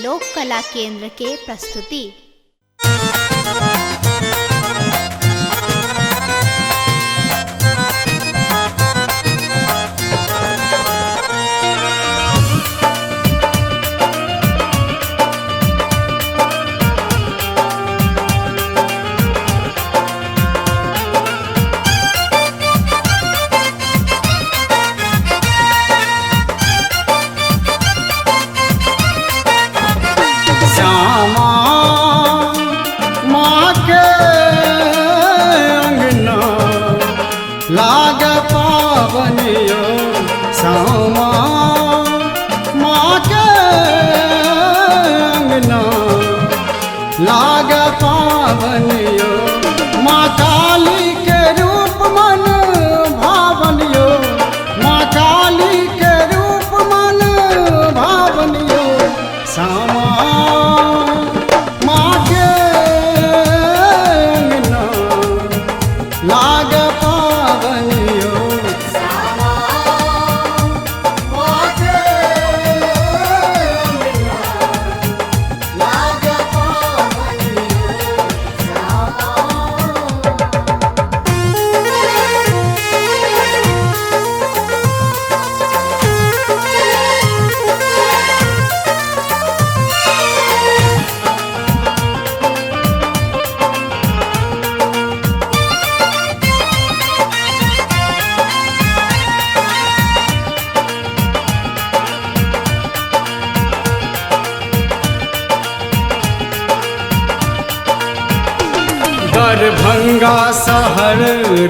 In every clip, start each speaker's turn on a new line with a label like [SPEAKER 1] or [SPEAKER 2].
[SPEAKER 1] लोक कला केंद्र के प्रस्तुति।
[SPEAKER 2] श्यामा माँ के अंगना लाग पावनियो, श्यामा माँ के अंगना लाग पावनियो, माँ काली के रूप मन भावनियो, माँ काली के रूप मन भावनियो, श्यामा माँ के अंगना लाग पावनियो, श्यामा माँ के अंगना लाग पावनियो, श्यामा। दरभंगा शहर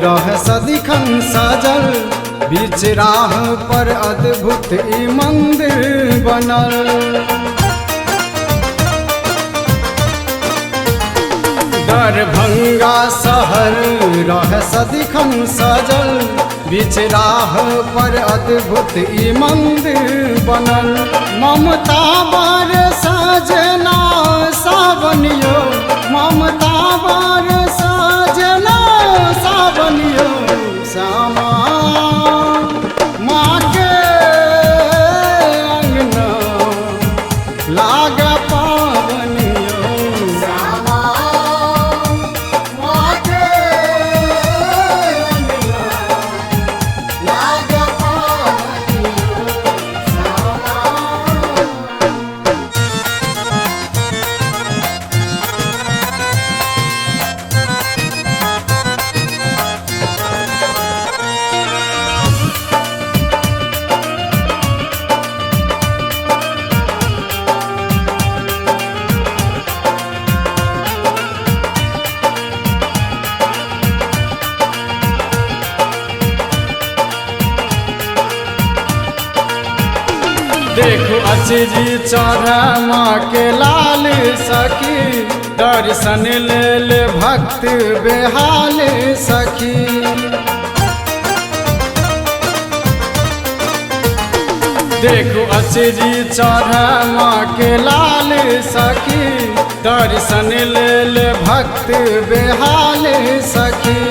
[SPEAKER 2] रह सदिखन सजल, बीच राह पर अद्भुत ई मंदिर बनल। दरभंगा शहर रह सदिखन सजल, बीच राह पर अद्भुत ई मंदिर बनल। ममता बार सजना सावनियो, ममता बार सजना सावनियो, श्यामा माँ के अंगना लाग पावनियो, श्यामा माँ के अंगना लाग पावनियो, श्यामा। देखो अचरी चढ़ा माँ के लाल सखी, दर्शन लेल भक्त बेहाल सखी। देखो अचरी चढ़ा माँ के लाल सखी, दर्शन लेल भक्त बेहाल सखी।